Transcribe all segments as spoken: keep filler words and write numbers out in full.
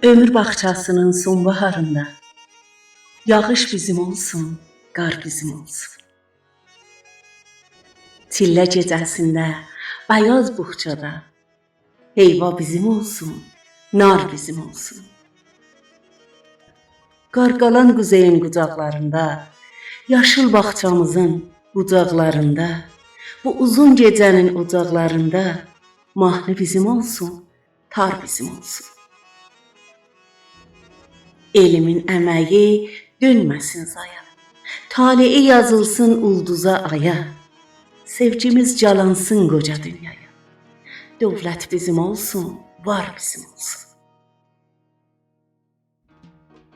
عؤمور باغچاسی‌نین سون‌باهاریندا یاغیش بیزیم اولسون، قار بیزیم اولسون. چیلله گئجه‌سینده، بیاض بوخچادا هئیوا بیزیم اولسون، نار بیزیم اولسون. قارقالان قوزئیین قوجاقلاریندا، یاشیل باغچامیزین قوجاقلاریندا، بو اوزون گئجه‌نین اوجاقلاریندا ماهنی بیزیم اولسون، تار بیزیم اولسون. ائلیمین امه‌یی دؤنمه‌سین زایا، طالعی یازیلسین اولدوزا، آیا. سئوگیمیز جالانسین قوجا دونیایا. دؤولت بیزیم اولسون، وار بیزیم اولسون.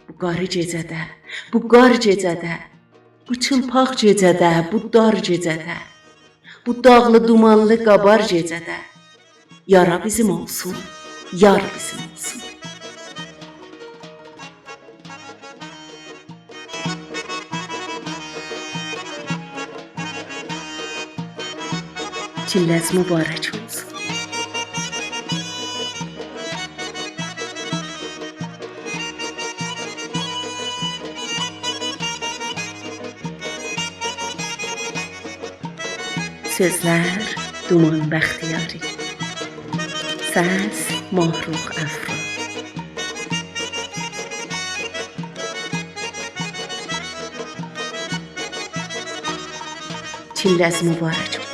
بو قاری گئجه‌ده، بو قار گئجه‌ده، بو چیلپاق گئجه‌ده، بو دار گئجه‌ده، بو داغلی دومانلی قابار گئجه‌ده یارا بیزیم اولسون، یار بیزیم اولسون. چیلله‌ز مبارک اولسون. سؤزلر: دومان بختیاری. سس: ماهرخ افرا. چیلله‌ز مبارک اولسون.